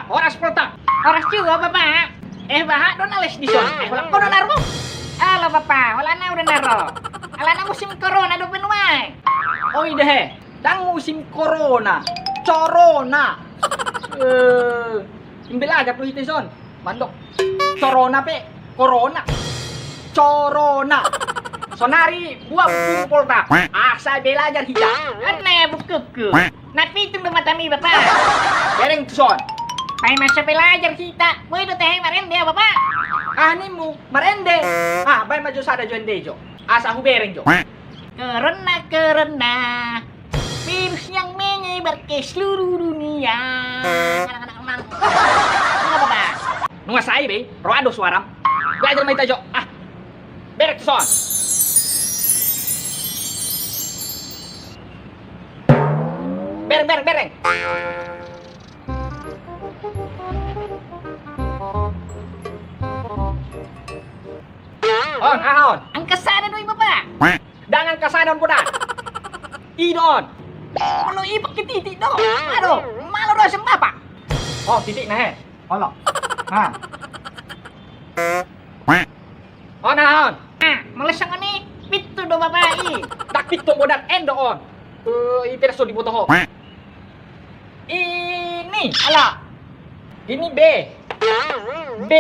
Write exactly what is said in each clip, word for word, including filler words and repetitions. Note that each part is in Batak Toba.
Horas Poltak. Horas juga, Bapa. Eh, bahat do na les dison. Eh, holan ho do na ro. Ala, Bapa, holan au do na ro. Alana musim corona dope nuaeng. Oi, dehe. Ndang musim corona. Corona. Eh, imbel aja tu hita dison. Mandok. Corona pe. Corona. Corona. Sonari buat buku Poltak. Asa belajar hita. Aneh bukuku. Na pitung do matami, Bapa. Bereng tuson. Baen ma so belajar hita. Boi do tehe marende, Bapa. Ah, nimmu marende. Ah, baen ma jo sada jo ende jo. Asa hubereng jo. Corona, corona. Virus yang menyebar ke seluruh dunia. Nang, nang, nang, nang. Nunga, Bapa. Nunga sae be, ro do suaram. Belajar ma hita jo. Ah. Bereng tuson. Bereng, bereng, bereng. On, aha on? Angka sada do i, Bapa. Ndang angka sada on, Bodat. I do on. Molo i pakai titik do. Aduh, malo do sian Bapa. Oh, titik na he. Olo. Ha. On, aha on? Ah, molo songon i, pitu do, Bapa, i. Ndang pitu, Bodat, N do on. Eh, i pe so diboto ho. Ini, ala. Ini B. B.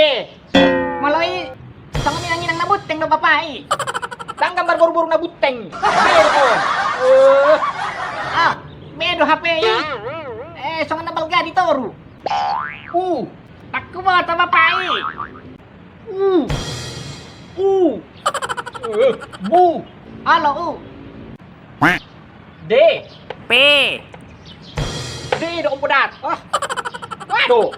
Molo i, songon inang-inang na bunteng do, Bapa, i. Ndang gambar boru-boru na bunteng. B do on. Eh. Ah, B do hape i. Eh, songon na balga di toru. U. Ndang huboto, Bapa, i. U. U. Eh, bu. Olo, u. D. P. D do on, Bodat. Ah. Waduh.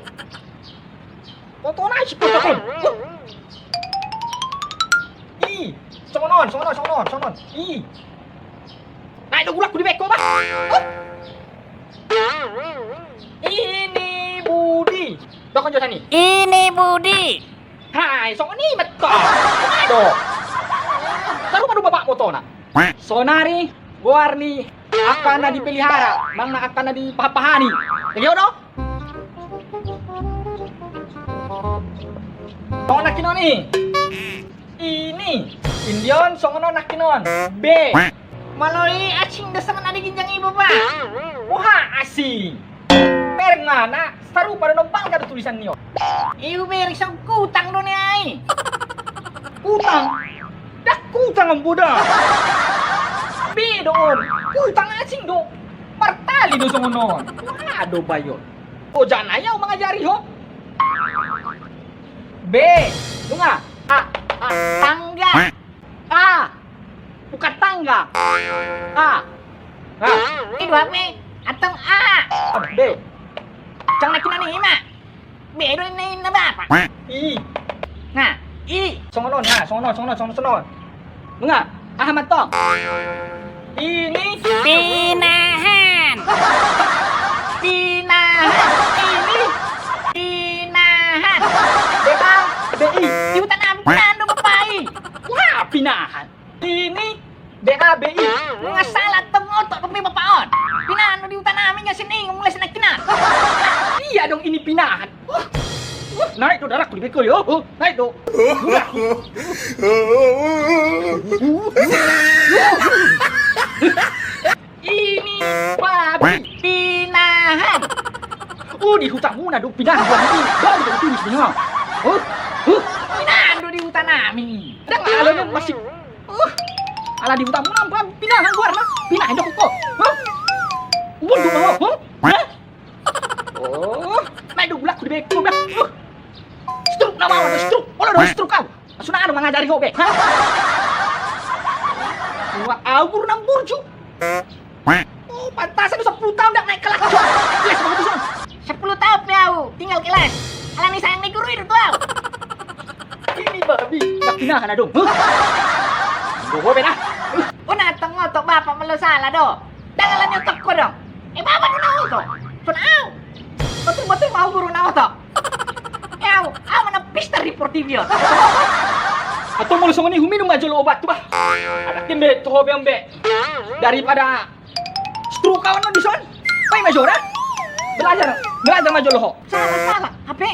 Tonton aja si Poltak on. I. Songon on, songon on, songon on, songon on. I. Naek do gulangku di beko, bah. Huh? Ini Budi. Dokkon jo sian i. Ini Budi. Hai, songon i ma tong. Songon i do. Tarupa do bapakmu tona. Sonari goar ni angka na dipelihara, manang angka na dipahani. Jadi do? Songon nangkin on i. Ini. Ini on songon on nangkin on. B. Molo i asing do songon na di ginjang i, Bapa. Boha asing? Bereng ma na sarupa do, na balga do tulisan ni on. I hubereng, songon kutang do nian i. Kutang? Ndang kutang on, Bodat. B do on. Kutang asing do. Martali do songon on. Boha do baen on? Oja na i au mangajari ho. B. Nunga. A. A. Tangga. A. Bukan tangga. A. A. I do hape. Antong A. B. Jang nangkin on i ma. B do ninna bapa. I. Na, i. Songon on, na, songon on, songon on, songon on, songon on. Nunga, aha ma tong? Ini. Pinahan. Pinahan. Ini. Pinahan. B A B I. Di huta nami pinahan do bapa i. Wah, pinahan. Ini B A B I. Nunga sala tong oto dope bapa on. Pinahan do di huta nami, nga siningon mulai sian nangkin on. Ia adong ini pinahan. Uh, uh, naik do darahku di beko i. Uh, uh, naik do. Ini babi pinahan. Oh, di hutamuna do pinahan goarna. Baru do tulis pinahan. Huh? Huh? Pinahan do di huta nami. Ndang ala na masih. Huh? Ala di hutamuna pinahan goarna. Pinahan do ho. Huh? Bondo ma ho. Huh? Hah? Oh, naik do gulangku di beko, bah. Uh. Stroke nama, stroke. Olo do stroke au. Langsung anu mangajari ho be. Hah? Wah, au guru na burju. Oh, pantasan do sampulu taon ndang naik kelas. Kelas bagus on. Sampulu taon pe au tinggal kelas. Alani sayang ni guru i do tu au. Ini babi. Ndang pinahan adong. Huh? Boha be na. Uh. Unang tong oto bapa molo sala do. Ndang alani otokku adong. Eh, bapa do na oto. Songon au. Betul-betul ma au guru na oto. Eh, au, au ma na pistar di portibi on. Antong molo songon i huminum ma jolo obat tu bah. Anak timbe tu ho be on be. Daripada stroke kawan on dison. Pai ma jora. Belajar, belajar ma jolo ho. Salah, salah. Hape.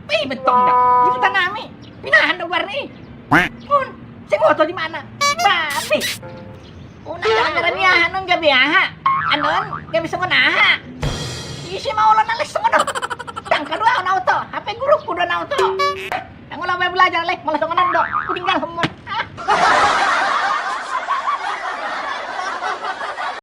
Pi betong da. Di huta nami. Pinahan do guarna i. Pun. Sing oto di mana? Mati. Unang gara-gara ni aha non gabe aha. Anon gabe songon aha. Ise ma olo na les songon on. Dang kadua na oto. Hape gurukku do na oto. Dang olo be belajar le. Malah songon on do. Kutinggal hon.